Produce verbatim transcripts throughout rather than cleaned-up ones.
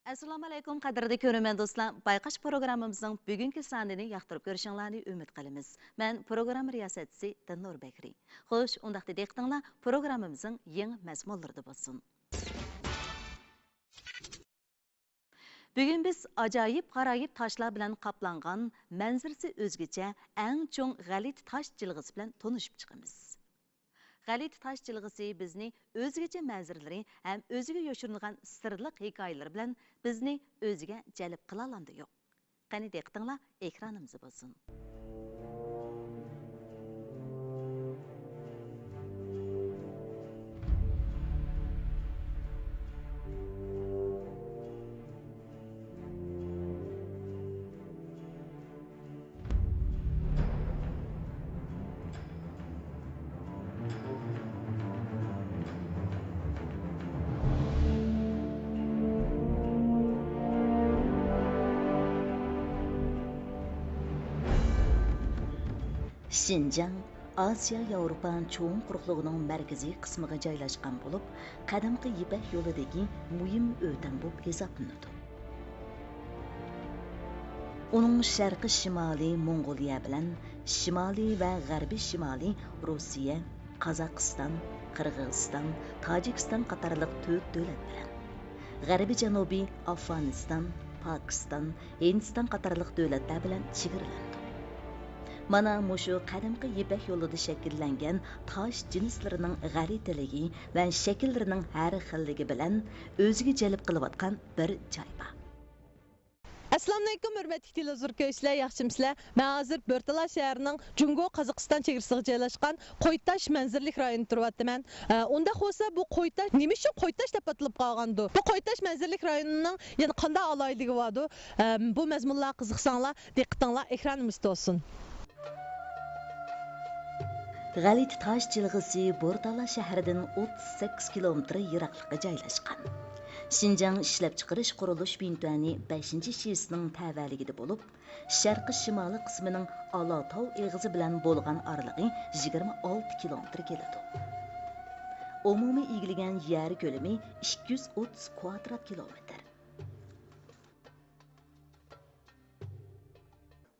ئەسسالامۇئەلەيكۇم، قەدىردىكى كۆرۈرمەن دوستلار، بايقاش پروگراممىمىزنىڭ بۈگۈنكى سانىنى ياقتۇرۇپ كۆرۈشۈڭلارنى ئۈمىد قىلىمىز. مەن پروگرامما رىياسەتچىسى دىلنۇر بەكرى. خوش، ئۇنداقتا دىققىتىڭلار پروگراممىمىزنىڭ يېڭى مەزمۇنلىرىدا بولسۇن. بۈگۈن بىز ئاجايىپ غارايىپ تاشلار بىلەن قاپلانغان، مەنزىرىسى ئۆزگىچە، ئەڭ چوڭ غەلىتە تاش جىلغىسى بىلەن تونۇشۇپ چىقىمىز. غەلىتە تاش جىلغىسى بىزنى ئۆزگىچە مەنزىرىلىرى ھەم ئۆزىگە يوشۇرۇنغان سىرلىق ھېكايىلىرى بىلەن بىزنى ئۆزىگە جەلپ قىلالامدۇ يوق؟ قېنى دىققىتىڭلار ئېكرانىمىزدا بولسۇن. شىنجاڭ ئاسىيا ياۋروپا چوڭ قۇرۇقلۇقىنىڭ مەركىزىي قىسمىغا جايلاشقان بولۇپ، قەدىمكى يىپەك يولىدىكى مۇھىم ئۆتەم بولۇپ ھېسابلىنىدۇ. ئۇنىڭ شەرقىي شىمالى موڭغۇلىيە بىلەن، شىمالىي ۋە غەربىي شىمالى روسىيە، قازاقىستان، قىرغىزىستان، تاجىكىستان قاتارلىق تۆت دۆلەت بىلەن، غەربىي جەنۇبىي ئافغانىستان، پاكىستان، ھىندىستان قاتارلىق دۆلەتلەر بىلەن چېگرىلىنىدۇ. مانا مۇشۇ قەدىمكى يىپەك يولىدا شەكىللەنگەن تاش جىنسلىرىنىڭ غەلىتىلىكى ۋە شەكىللىرىنىڭ ھەر خىللىكى بىلەن ئۆزىگە جەلپ قىلىۋاتقان بىر جاي بار. ئەسسالامۇئەلەيكۇم، ھۆرمەتلىك تېلېۋىزور كۆرگۈچىلەر، ياخشىمۇسىلەر؟ مەن ھازىر بورتالا شەھىرىنىڭ جۇڭگو-قازاقىستان چېگرىسىغا جايلاشقان قويتاش مەنزىرىلىك رايونىدا تۇرۇۋاتىمەن. ئە، ئۇنداق بولسا، بۇ قويتاش نېمە ئۈچۈن قويتاش دەپ ئاتىلىپ قالغاندۇ؟ بۇ قويتاش مەنزىرىلىك رايونىنىڭ يەنە قانداق ئالاھىدىلىكى باردۇ؟ ئە، بۇ مەزمۇنلارغا قىزىقساڭلار، دىققىتىڭلار ئېكرانىمىزدا بولسۇن. غەلىتە تاش جىلغىسى بورتالا شەھىرىدىن ئوتتۇز سەككىز كىلومېتىر يىراقلىققا جايلاشقان. شىنجاڭ ئىشلەپچىقىرىش قۇرۇلۇش بىنتۈەنى بەشىنچى شىسىنىڭ تەۋەلىكىدە بولۇپ، شەرقىي شىمالىي قىسمىنىڭ ئالاتاۋ ئېغىزى بىلەن بولغان ئارىلىقى يىگىرمە ئالتە كىلومېتىر كېلىدۇ. ئومۇمىي ئىگىلىگەن يەر كۆلىمى ئىككى يۈز ئوتتۇز كۋادرات كىلومېتىر.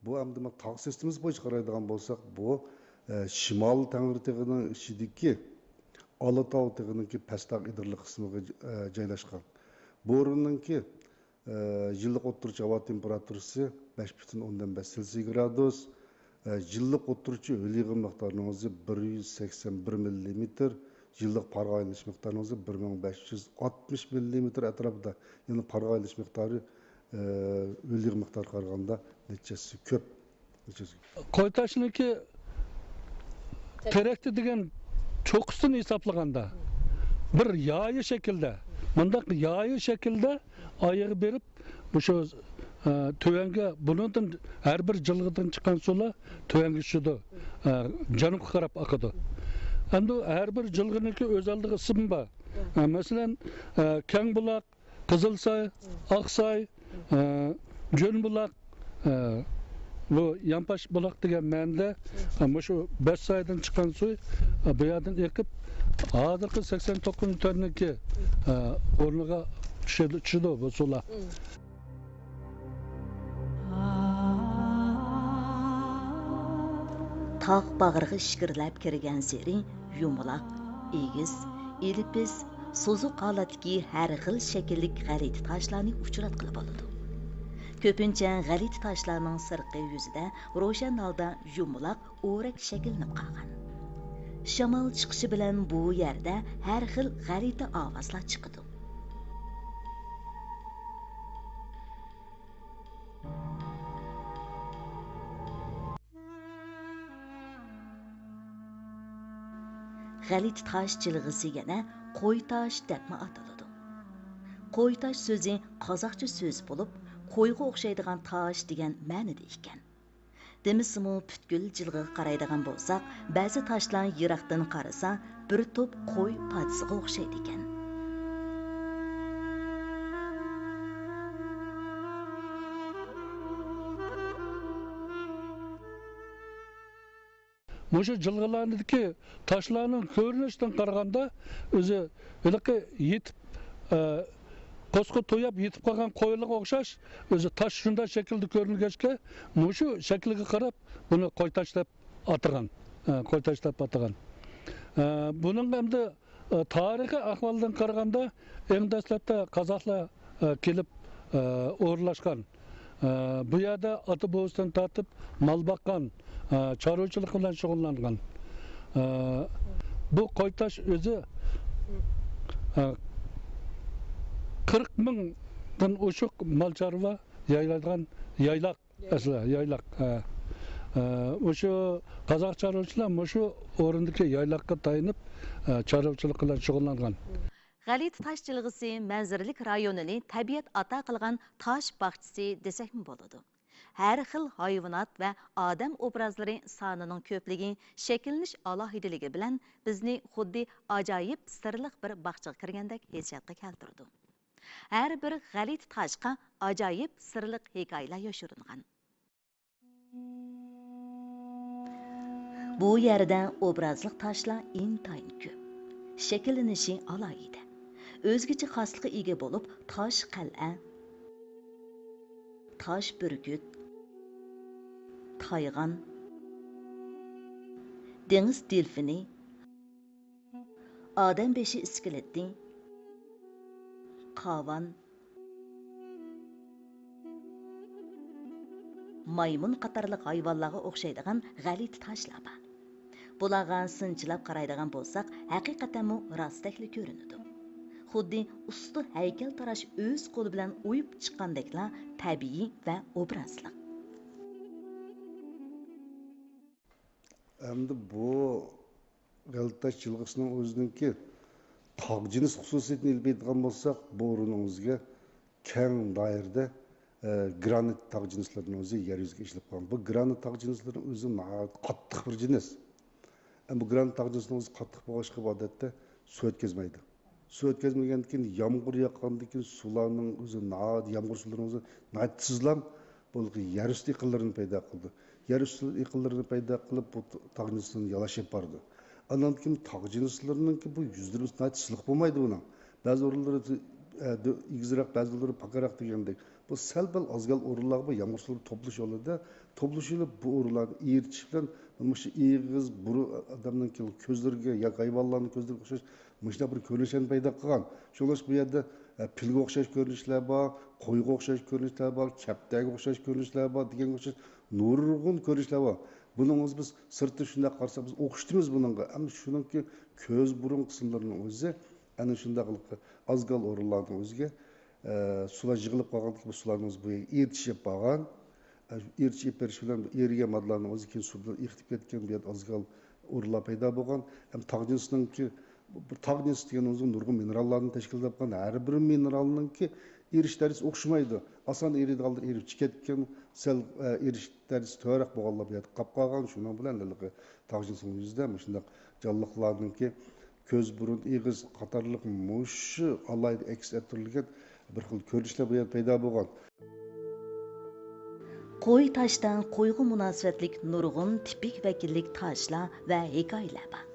بۇ ئەمدى مانا تاغ سىستېمىسى بويىچە قارايدىغان بولساق، بۇ، ئە، شىمال تەڭرىتېغىنىڭ ئىچىدىكى ئالاتاۋ تېغىنىڭكى پەستاق ئېدىرلىق قىسمىغا، ئە، جايلاشقان. بۇ ئورۇننىڭكى، ئە، يىللىق ئوتتۇرىچە ھاۋا تېمپېراتۇرىسى بەش پۈتۈن ئوندىن بەش سېلسىي گرادۇس، ئە، يىللىق ئوتتۇرىچە ھۆل يېغىن مىقدارىنىڭ ئۆزى بىر يۈز سەكسەن بىر مىللىمېتىر، يىللىق پارغا ئايلىنىش مىقدارىنىڭ ئۆزى بىر مىڭ بەش يۈز ئاتمىش مىللىمېتىر ئەتراپىدا، يەنى پارغا ئايلىنىش مىقدارى، ئە، ھۆل يېغىن مىقدارىغا قارىغاندا نەچچە ھەسسە كۆپ. نەچچە ھەسسە كۆپ. قويتاشنىڭكى تېرەكتە دېگەن چوققىسىدىن ھېسابلىغاندا، بىر يايى شەكىلدە، مۇنداق يايى شەكىلدە ئايىغى بېرىپ، مۇشۇ، ئە، تۆۋەنگە، بۇنىڭدىن ھەر بىر جىلغىدىن چىققان سۇلار تۆۋەنگە چۈشىدۇ، ئە، جەنۇبقا قاراپ ئاقىدۇ. ئەمدى ھەر بىر جىلغىنىڭكى ئۆز ئالدىغا ئىسمى بار. ئە، مەسىلەن، ئە، كەڭبۇلاق، قىزىلساي، ئاقساي، ئە، جۆنبۇلاق، ئە، بۇ يانپاش بۇلاق دېگەن مەنىدە، ئە، مۇشۇ بەش سايدىن چىققان سۇ، ئە، بۇ يەردىن ئېقىپ، ھازىرقى سەكسەن توققۇزىنچى تۈەننىڭكى، ئە، ئورنىغا چۈشىدۇ، چۈشىدۇ بۇ سۇلار. تاغ باغرىغا ئىچكىرىلەپ كىرگەنسېرى يۇمىلاق، ئېگىز، ئېلپىز، سوزۇق ھالەتتىكى ھەر خىل شەكىللىك غەلىتە تاشلارنى ئۇچراتقىلى بولىدۇ. كۆپىنچە غەلىتە تاشلارنىڭ سىرتقى يۈزىدە روشەن ھالدا يۇمىلاق ئورەك شەكىللىنىپ قالغان. شامال چىقىشى بىلەن بۇ يەردە ھەر خىل غەلىتە ئاۋازلار چىقىدۇ. غەلىتە تاش جىلغىسى يەنە قوي تاش دەپمۇ ئاتىلىدۇ. قوي تاش سۆزى قازاقچە سۆز بولۇپ، قويغا ئوخشايدىغان تاش دېگەن مەنىدە ئىكەن. دېمىسىمۇ، پۈتكۈل جىلغىغا قارايدىغان بولساق، بەزى تاشلار يىراقتىن قارىسا، بىر توپ قوي پادىسىغا ئوخشايدىكەن. مۇشۇ جىلغىلاردىكى تاشلارنىڭ كۆرۈنۈشىدىن قارىغاندا، ئۆزى ھېلىقى يېتىپ، ئە، قوسۇقى توياپ يېتىپ قالغان قويلارغا ئوخشاش، ئۆزى تاش شۇنداق شەكىلدە كۆرۈنگەچكە، مۇشۇ شەكلىگە قاراپ بۇنى قوي تاش دەپ ئاتىغان. ئە، قوي تاش دەپ ئاتىغان. ئە، بۇنىڭ ئەمدى، ئە، تارىخىي ئەھۋالدىن قارىغاندا، ئەڭ دەسلەپتە قازاقلار، ئە، كېلىپ، ئە، ئورۇنلاشقان. ئە، بۇ يەردە ئاتا-بوۋىسىدىن تارتىپ مال باققان، ئە، چارۋىچىلىق بىلەن شۇغۇللانغان. ئە، بۇ قوي تاش ئۆزى، ئە، قىرىق مىڭدىن ئوشۇق مال چارۋا يايلايدىغان يايلاق. ئەسلى يايلاق. ھە. ئە، مۇشۇ قازاق چارۋىچىلار مۇشۇ ئورۇندىكى يايلاققا تايىنىپ، ئە، چارۋىچىلىق بىلەن شۇغۇللانغان. غەلىتە تاش جىلغىسى مەنزىرىلىك رايونىنى تەبىئەت ئاتا قىلغان تاش باغچىسى دېسەكمۇ بولىدۇ. ھەر خىل ھايۋانات ۋە ئادەم ئوبرازلىرى سانىنىڭ كۆپلۈكى، شەكىللىنىش ئالاھىدىلىكى بىلەن بىزنى خۇددى ئاجايىپ سىرلىق بىر باغچىغا كىرگەندەك ھېسسىياتقا كەلتۈرىدۇ. ھەر بىر غەلىتە تاشقا ئاجايىپ سىرلىق ھېكايىلەر يوشۇرۇنغان. بۇ يەردە ئوبرازلىق تاشلار ئىنتايىن كۆپ. شەكىللىنىشى ئالاھىدە. ئۆزگىچە خاسلىققا ئىگە بولۇپ، تاش قەلئە، تاش بۈركۈت، تايغان، دېڭىز دېلفىنى، ئادەم بېشى ئىسكىلىتى، قاۋان، مايمۇن قاتارلىق ھايۋانلارغا ئوخشايدىغان غەلىتە تاشلار بار. بۇلارغا سىنچىلاپ قارايدىغان بولساق، ھەقىقەتەنمۇ راستەكلا كۆرۈنىدۇ. خۇددى ئۇستا ھەيكەلتاراش ئۆز قولى بىلەن ئويۇپ چىققاندەكلا تەبىئىي ۋە ئوبرازلىق. ئەمدى بۇ غەلىتە تاش جىلغىسىنىڭ ئۆزىنىڭكى تاغ جىنس خۇسۇسىيىتىنى ئېلىپ ئېيتىدىغان بولساق، بۇ ئورۇننىڭ ئۆزىگە كەڭ دائىرىدە، ئە، گرانىت تاغ جىنسلىرىنىڭ ئۆزى يەر يۈزىگە ئېچىلىپ قالغان. بۇ گرانىت تاغ جىنسلىرىنىڭ ئۆزى ناھايىتى قاتتىق بىر جىنس. ئەمما گرانىت تاغ جىنسىنىڭ ئۆزى قاتتىق بولغاچقا، بۇ ئادەتتە سۇ ئۆتكۈزمەيدۇ. سۇ ئۆتكۈزمىگەندىن كېيىن يامغۇر ياغقاندىن كېيىن سۇلارنىڭ ئۆزى ناھايىتى، يامغۇر سۇلىرىنىڭ ئۆزى ناھايىتى تېزلا بۇ يەر ئۈستى ئېقىنلىرىنى پەيدا قىلىدۇ. يەر ئۈستى ئېقىنلىرىنى پەيدا قىلىپ، بۇ تاغ جىنسىنى يالاشىپ بارىدۇ. ئاندىن كېيىن تاغ جىنسلىرىنىڭكى بۇ يۈزلىرىمىز ناھايىتى سىلىق بولمايدۇ بۇنىڭ. بەزى ئورۇنلىرى، ئە، دۆ-، ئېگىزرەك، بەزىلىرى پاكىراق دېگەندەك. بۇ سەل-پەل ئازگال ئورۇنلارغا بۇ يامغۇر سۇلىرى توپلىشىش يولىدا، توپلىشىۋېلىپ، بۇ ئورۇنلارنى ئېرىتىش بىلەن مۇشۇ ئېغىز، بۇرۇن، ئادەمنىڭ كۆزلىرىگە ياكى ھايۋانلارنىڭ كۆزلىرىگە ئوخشاش مۇشۇنداق بىر كۆرۈنۈشلەرنى پەيدا قىلغان. شۇڭلاشقا بۇ يەردە، ئە، پىلگە ئوخشاش كۆرۈنۈشلەر بار، قويغا ئوخشاش كۆرۈنۈشلەر بار، كەپتەرگە ئوخشاش كۆرۈنۈشلەر بار دېگەنگە ئوخشاش نۇرغۇن كۆرۈنۈشلەر بار. بۇنىڭ ئۆزى بىز سىرتتا شۇنداق قارىساق، بىز ئوخشىتىمىز بۇنىڭغا. ئەمما شۇنىڭكى كۆز بۇرۇن قىسىملىرىنىڭ ئۆزى ئەنە شۇنداقلىق ئازگال ئورۇنلارنىڭ ئۆزىگە، ئە، سۇلار يىغىلىپ قالغان، بۇ سۇلارنىڭ ئۆزى بۇ يەرگە ئېرىتىشىپ بارغان. ئە، ئېرىتىش ئېلىپ بېرىش بىلەن بۇ ئېرىگەن ماددىلارنىڭ ئۆزى كېيىن سۇدىن ئېقىتىپ كەتكەن بۇ يەردە ئازگال ئورۇنلار پەيدا بولغان. ھەم تاغ جىنسىنىڭكى، بىر تاغ جىنسى دېگەن ئۆزى نۇرغۇن مىنېراللاردىن تەشكىل تاپقان. ھەر بىر مىنېرالنىڭكى ئېرىش دەرىجىسى ئوخشىمايدۇ. ئاسان ئېرىيدىغانلىرى ئېرىپ چىقىپ كېتىدىكەن، سەل، ئە، ئېرىش دەرىجىسى تۆۋەنرەك بولغانلار بۇ يەردە قاپ قالغان. شۇنىڭ بىلەن ھېلىقى تاغ جىنسىنىڭ يۈزىدە مۇشۇنداق جانلىقلارنىڭكى كۆز بۇرۇن، ئېغىز قاتارلىق مۇشۇ ئالاھىدە ئەكس ئەتتۈرۈلگەن بىر خىل كۆرۈنۈشلەر بۇ يەردە پەيدا بولغان. قوي تاشتا قويغا مۇناسىۋەتلىك نۇرغۇن تىپىك ۋەكىللىك تاشلار ۋە ھېكايىلەر بار.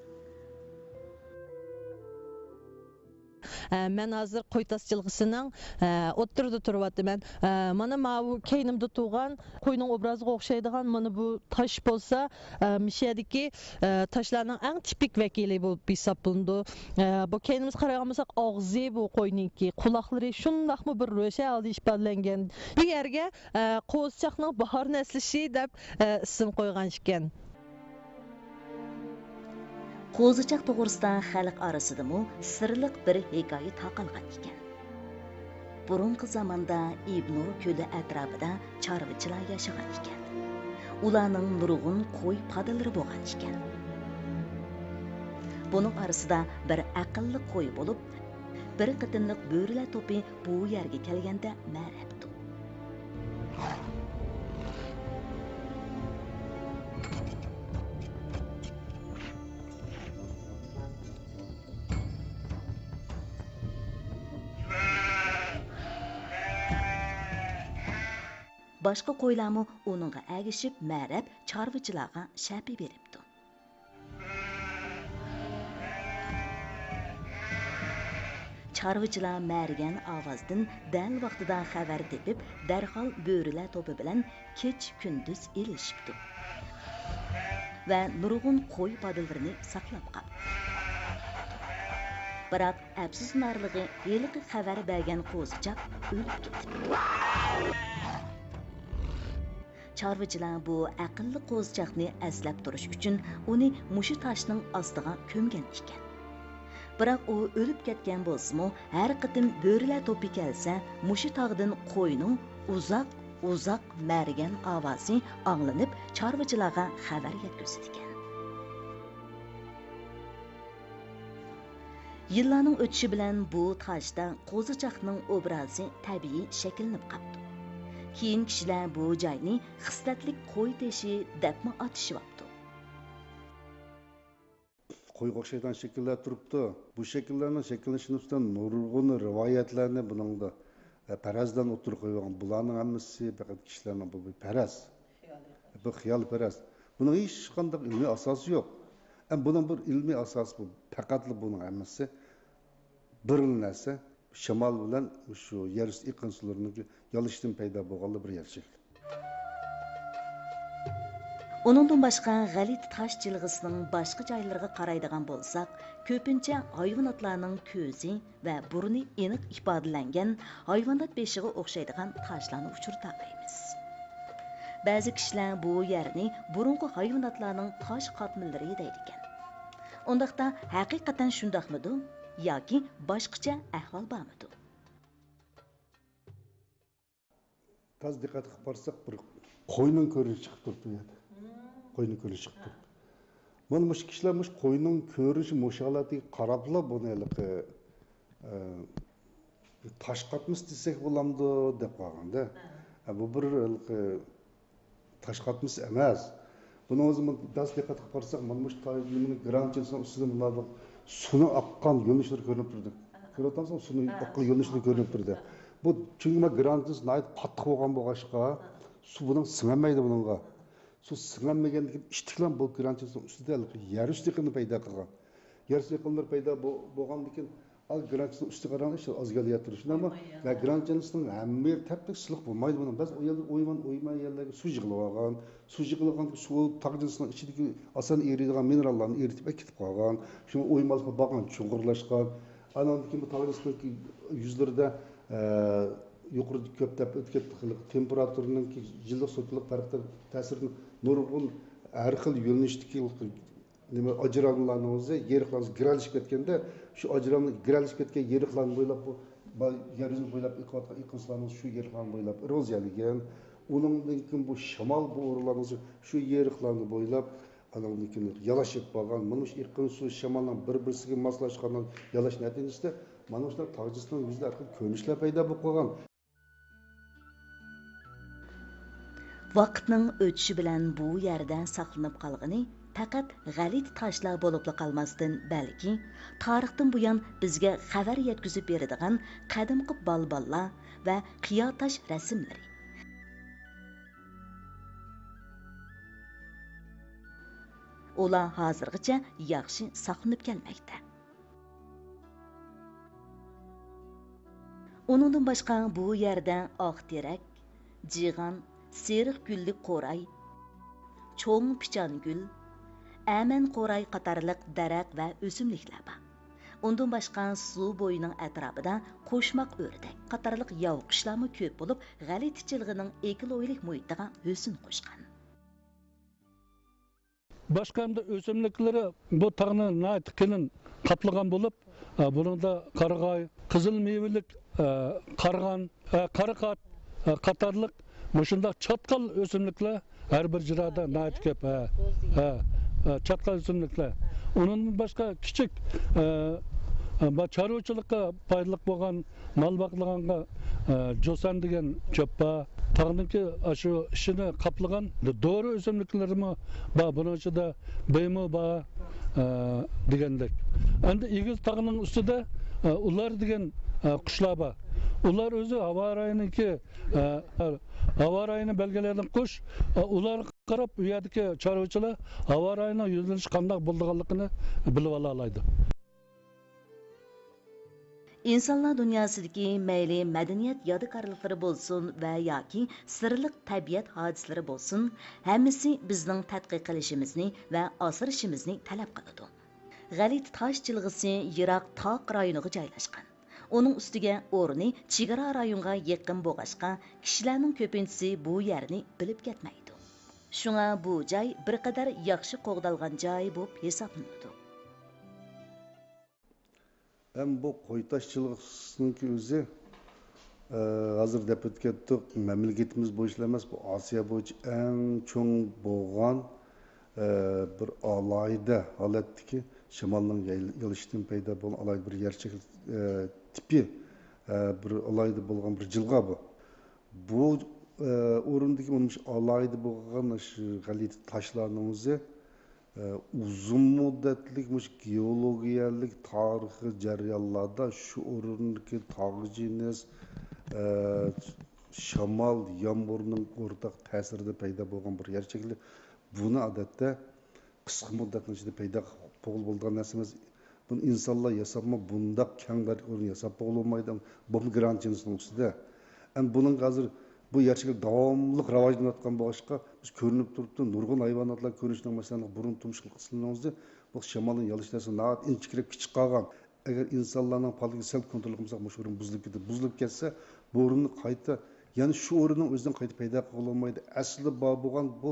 ئە، مەن ھازىر قوي تاش جىلغىسىنىڭ، ئە، ئوتتۇرىدا تۇرۇۋاتىمەن. ئە، مانا ماۋۇ كەينىمدە تۇرغان قوينىڭ ئوبرازىغا ئوخشايدىغان مانا بۇ تاش بولسا، ئە، مىشەدىكى، ئە، تاشلارنىڭ ئەڭ تىپىك ۋەكىلى بولۇپ ھېسابلىنىدۇ. ئە، بۇ كەينىمىزگە قارايدىغان بولساق، ئاغزى بۇ قوينىڭكى، قۇلاقلىرى شۇنداقمۇ بىر روشەن ھالدا ئىپادىلەنگەن. بۇ يەرگە، ئە، قوزىچاقنىڭ باھارنى ئەسلىشى دەپ، ئە، ئىسىم قويغان ئىكەن. قوزىچاق توغرىسىدا خەلق ئارىسىدىمۇ سىرلىق بىر ھېكايە تارقالغان ئىكەن. بۇرۇنقى زاماندا ئىبنۇر كۆلى ئەتراپىدا چارۋىچىلار ياشىغان ئىكەن. ئۇلارنىڭ نۇرغۇن قوي پادىلىرى بولغان ئىكەن. بۇنىڭ ئارىسىدا بىر ئەقىللىق قوي بولۇپ، بىر قېتىملىق بۆرىلەر توپى بۇ يەرگە كەلگەندە مەرەپتۇ. باشقا قويلارمۇ ئۇنىڭغا ئەگىشىپ مەرەپ چارۋىچىلارغا شەپە بېرىپتۇ. چارۋىچىلار مەرىگەن ئاۋازدىن دەل ۋاقتىدا خەۋەر تېپىپ، دەرھال بۆرىلەر توپى بىلەن كېچە-كۈندۈز ئېلىشىپتۇ ۋە نۇرغۇن قوي پادىلىرىنى ساقلاپ قاپتۇ. بىراق، ئەپسۇسلىنارلىقى، ھېلىقى خەۋەر بەرگەن قوزىچاق ئۆلۈپ كېتىپتۇ. چارۋىچىلار بۇ ئەقىللىق قوزىچاقنى ئەسلەپ تۇرۇش ئۈچۈن ئۇنى مۇشۇ تاشنىڭ ئاستىغا كۆمگەن ئىكەن. بىراق ئۇ ئۆلۈپ كەتكەن بولسىمۇ، ھەر قېتىم بۆرىلەر توپى كەلسە، مۇشۇ تاغدىن قوينىڭ ئۇزاق، ئۇزاق مەرىگەن ئاۋازى ئاڭلىنىپ، چارۋىچىلارغا خەۋەر يەتكۈزىدىكەن. يىللارنىڭ ئۆتۈشى بىلەن بۇ تاشتا قوزىچاقنىڭ ئوبرازى تەبىئىي شەكىللىنىپ قاپتۇ. كېيىن كىشىلەر بۇ جاينى خىسلەتلىك قوي تېشى دەپمۇ ئاتىشىۋاپتۇ. قويغا ئوخشايدىغان شەكىللەر تۇرۇپتۇ. بۇ شەكىللەرنىڭ شەكىللىنىشىنىڭ ئۈستىدە نۇرغۇن رىۋايەتلەرنى بۇنىڭدا، ئە، پەرەزلەرنى ئوتتۇرىغا قويغان. بۇلارنىڭ ھەممىسى پەقەت كىشىلەرنىڭ بۇ بىر پەرەز. بۇ خىيال پەرەز. بۇنىڭ ھېچقانداق ئىلمىي ئاساسى يوق. ئەمما بۇنىڭ بىر ئىلمىي ئاساسى بۇ. پەقەتلا بۇنىڭ ھەممىسى بىرلا نەرسە، شامال بىلەن شۇ يەر ئۈستى ئېقىن سۇلىرىنىڭ يالىشىشىدىن پەيدا بولغانلا بىر يەر شەكلى. ئۇنىڭدىن باشقا، غەلىتە تاش جىلغىسىنىڭ باشقا جايلىرىغا قارايدىغان بولساق، كۆپىنچە ھايۋاناتلارنىڭ كۆزى ۋە بۇرنى ئېنىق ئىپادىلەنگەن ھايۋانات بېشىغا ئوخشايدىغان تاشلارنى ئۇچرىتالايمىز. بەزى كىشىلەر بۇ يەرنى بۇرۇنقى ھايۋاناتلارنىڭ تاش قاتمىلىرى دەيدىكەن. ئۇنداقتا، ھەقىقەتەن شۇنداقمىدۇ ياكى باشقىچە ئەھۋال بارمىدۇ؟ تازا دىققەت قىلىپ قارىساق، بىر قوينىڭ كۆرۈنۈشى چىقىپ تۇرۇپتۇ بۇ يەردە. قوينىڭ كۆرۈنۈشى چىقىپ تۇرۇپتۇ. مانا مۇشۇ كىشىلەر مۇشۇ قوينىڭ كۆرۈنۈشى مۇشۇ ھالەتتىكى قاراپلا بۇنى ھېلىقى، ئە، تاش قاتمىسى دېسەك بولامدۇ دەپ قالغاندا. ھە، بۇ بىر ھېلىقى تاش قاتمىسى ئەمەس. بۇنىڭ ئۆزى، بىز دىققەت قىلىپ قارىساق، مانا مۇشۇ تايدىن گرانچېنسنىڭ ئۈستىدىن مۇنداق سۇنىڭ ئاققان يۆنىلىشلىرى كۆرۈنۈپ تۇردى. كۆرۈۋاتامسىز؟ سۇنىڭ ئاققان يۆنىلىشلىرى كۆرۈنۈپ تۇردى. بۇ چۈنكى مانا گرانچېنس ناھايىتى قاتتىق بولغان بولغاچقا، سۇ بۇنىڭ سىڭەلمەيدۇ بۇنىڭغا. سۇ سىڭەلمىگەندىن كېيىن ئىشتىكلەن بۇ گرانچېنسنىڭ ئۈستىدە ھېلىقى يەر ئۈستى ئېقىنى پەيدا قىلغان. يەر ئېقىنلىرى پەيدا بو-، بولغاندىن كېيىن، ئا، گرانچېنسنىڭ ئۈستىگە قاراڭ، ئىشلار ئازگەنلا ياتىدۇ، شۇنداقمۇ؟ ۋە گرانچېنسنىڭ ھەممە يېرى تەپتەك سىلىق بولمايدۇ بۇنىڭ. بەزى ئۇ يەردە ئويمان، ئويما يەرلەرگە سۇ يىغىلىۋالغان. سۇ يىغىلغان سۇ تاغ جىنسىنىڭ ئىچىدىكى ئاسان ئېرىيدىغان مىنېراللارنى ئېرىتىپ ئەكېتىپ قالغان. شۇڭا ئويمانلىققا بارغان چوڭقۇرلاشقان. ئانان كېيىن بۇ تاغ جىنسىنىڭ يۈزلىرىدە، ئە، يۇقىرىدا كۆپ دەپ ئۆتۈپ كەتتۇق، تېمپېراتۇرىنىڭ يىللىق سۇيۇقلۇق پەرقى تەسىرىدىن نۇرغۇن ھەر خىل يۆنىلىشتىكى نېمە، ئاجرالمىلارنىڭ ئۆزى يېرىقلارنىڭ گىرەلىشىپ كەتكەندە، شۇ ئاجرالما گىرەلىشىپ كەتكەن يېرىقلارنى بويلاپ، بۇ ما-، يەر يۈزىنى بويلاپ ئېقىۋاتقان ئېقىن سۇلارنىڭ شۇ يېرىقلارنى بويلاپ ئېروزىيەلىگەن. ئۇنىڭدىن كېيىن بۇ شامال بۇ ئورۇنلارنىڭ شۇ يېرىقلارنى بويلاپ، ئانىڭدىن كېيىن يالاشىپ بارغان. مانا شۇ ئېقىن سۇ شامالنىڭ بىر-بىرسىگە ماسلاشقان يالاش نەتىجىسىدە مانا شۇنداق تاغ جىنسىنىڭ يۈزىدە ھەر خىل كۆرۈنۈشلەر پەيدا بولۇپ قالغان. ۋاقىتنىڭ ئۆتۈشى بىلەن بۇ يەردە ساقلىنىپ قالغىنى پەقەت غەلىتە تاشلار بولۇپلا قالماستىن، بەلكى تارىختىن بۇيان بىزگە خەۋەر يەتكۈزۈپ بېرىدىغان قەدىمكى بالبانلار ۋە قىيا تاش رەسىملىرى. ئۇلار ھازىرغىچە ياخشى ساقلىنىپ كەلمەكتە. ئۇنىڭدىن باشقا بۇ يەردە ئاق تېرەك، جىغان، سېرىق گۈللۈك قوراي، چوڭ پىچان گۈل، ئەمەن قوراي قاتارلىق دەرەخ ۋە ئۆسۈملۈكلەر بار. ئۇندىن باشقا سۇ بويىنىڭ ئەتراپىدا قوشماق ئۆردەك قاتارلىق ياۋا قۇشلارمۇ كۆپ بولۇپ، غەلىتە جىلغىنىڭ ئېكولوگىيەلىك مۇھىتىغا ھۆسن قوشقان. باشقا ھەمدە ئۆسۈملۈكلىرى بۇ تاغنى ناھايىتى قېلىن قاپلىغان بولۇپ، ئە، بۇنىڭدا قارىغاي، قىزىل مېۋىلىك، ئە، قارىغان، ئە، قاراقات، ئە، قاتارلىق مۇشۇنداق چاتقال ئۆسۈملۈكلەر ھەر بىر جىرادا ناھايىتى كۆپ. ھە، ھە، ھە، چاتقال ئۆسۈملۈكلەر. ئۇنىڭدىن باشقا كىچىك، ئە، ئە، چارۋىچىلىققا پايدىلىق بولغان مال باقىدىغانغا، ئە، جوسەن دېگەن چۆپ بار. تاغنىڭكى ئاشۇ ئىچىنى قاپلىغان دورا ئۆسۈملۈكلىرىمۇ بار. بۇنىڭ ئىچىدە بېيمۇ بار، ئە، دېگەندەك. ئەمدى ئېگىز تاغنىڭ ئۈستىدە، ئە، ئۇلار دېگەن، ئە، قۇشلار بار. ئۇلار ئۆزى ھاۋا رايىنىڭكى، ئە، ھاۋا رايىنى بەلگىلەيدىغان قۇش. ئە، ئۇلارغا قاراپ ئۇ يەردىكى چارۋىچىلار ھاۋا رايىنىڭ يۆنىلىشى قانداق بولىدىغانلىقىنى بىلىۋالالايدۇ. ئىنسانلار دۇنياسىدىكى مەيلى مەدەنىيەت يادىكارلىقلىرى بولسۇن ۋە ياكى سىرلىق تەبىئەت ھادىسىلىرى بولسۇن، ھەممىسى بىزنىڭ تەتقىق قىلىشىمىزنى ۋە ئاسرىشىمىزنى تەلەپ قىلىدۇ. غەلىتە تاش جىلغىسى يىراق تاغ رايونىغا جايلاشقان. ئۇنىڭ ئۈستىگە ئورنى چېگرا رايونغا يېقىن بولغاچقا، كىشىلەرنىڭ كۆپىنچىسى بۇ يەرنى بىلىپ كەتمەيدۇ. شۇڭا بۇ جاي بىر قەدەر ياخشى قوغدالغان جاي بولۇپ ھېسابلىنىدۇ. ھەم بۇ قويتاش جىلغىسىنىڭكى ئۆزى، ئە، ھازىر دەپ ئۆتۈپ كەتتۇق، مەملىكىتىمىز بويىچىلا ئەمەس، بۇ ئاسىيا بويىچە ئەڭ چوڭ بولغان، ئە، بىر ئالاھىدە ھالەتتىكى شامالنىڭ ياي-، يېلىشىدىن پەيدا بولغان ئالاھىدە بىر يەر شەكلى، ئە، تىپى، ئە، بىر ئالاھىدە بولغان بىر جىلغا بۇ. بۇ، ئە، ئورۇندىكى مۇشۇ ئالاھىدە بولغان شۇ غەلىتە تاشلارنىڭ ئۆزى، ئە، ئۇزۇن مۇددەتلىك مۇشۇ گېئولوگىيەلىك تارىخىي جەريانلاردا شۇ ئورۇندىكى تاغ جىنس، ئە، شامال، يامغۇرنىڭ ئورتاق تەسىرىدە پەيدا بولغان بىر يەر شەكلى. بۇنى ئادەتتە قىسقا مۇددەتنىڭ ئىچىدە پەيدا بولغىلى بولىدىغان نەرسە ئەمەس. بۇنى ئىنسانلار ياساپمۇ بۇنداق كەڭ دائىرىلىك ئورۇن ياساپ بولغىلى بولمايدۇ. بولۇپمۇ گرانت جىنسنىڭ ئۈستىدە. ئەمدى بۇنىڭغا ھازىر بۇ يەر شەكلى داۋاملىق راۋاجلىنىۋاتقان بولغاچقا، بىز كۆرۈنۈپ تۇرۇپتۇ، نۇرغۇن ھايۋاناتلار كۆرۈنۈشىنىڭ، مەسىلەن، بۇرۇن تۇرمۇشقا قىلىنغان بۇ شامالنىڭ يالىشىش نەرسىسى ناھايىتى ئىنچىكىرەك كىچىك قالغان. ئەگەر ئىنسانلارنىڭ پالىكىنى سەل كونترول قىلمىساق، مۇشۇ ئورۇن بۇزۇلۇپ كېتىدۇ. بۇزۇلۇپ كەتسە، بۇ ئورۇننى قايتا، يەنە شۇ ئورۇننىڭ ئۆزىدىن قايتا پەيدا قىلغىلى بولمايدۇ. ئەسلى بار بولغان بۇ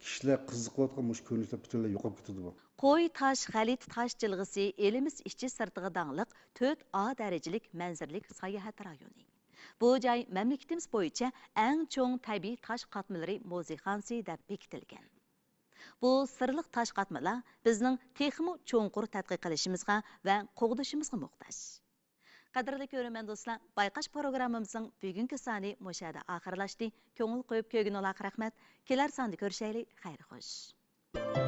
كىشىلەر قىزىقىۋاتقان مۇشۇ كۆرۈنۈشلەر پۈتۈنلەي يوقاپ كېتىدۇ بۇ. قوي تاش، غەلىتە تاش جىلغىسى ئېلىمىز ئىچى سىرتىغا داڭلىق تۆت ئا دەرىجىلىك مەنزىرىلىك ساياھەت رايونى. بۇ جاي مەملىكىتىمىز بويىچە ئەڭ چوڭ تەبىئىي تاش قاتمىلىرى مۇزېيخانىسى دەپ بېكىتىلگەن. بۇ سىرلىق تاش قاتمىلار بىزنىڭ تېخىمۇ چوڭقۇر تەتقىق قىلىشىمىزغا ۋە قوغدىشىمىزغا موھتاج. قەدىرلىك كۆرۈرمەن دوستلار، بايقاش پروگراممىمىزنىڭ بۈگۈنكى سانى مۇشۇ يەردە ئاخىرلاشتى. كۆڭۈل قويۇپ كۆرگىنىڭلارغا رەھمەت. كېلەر ساندا كۆرۈشەيلى. خەير خوش.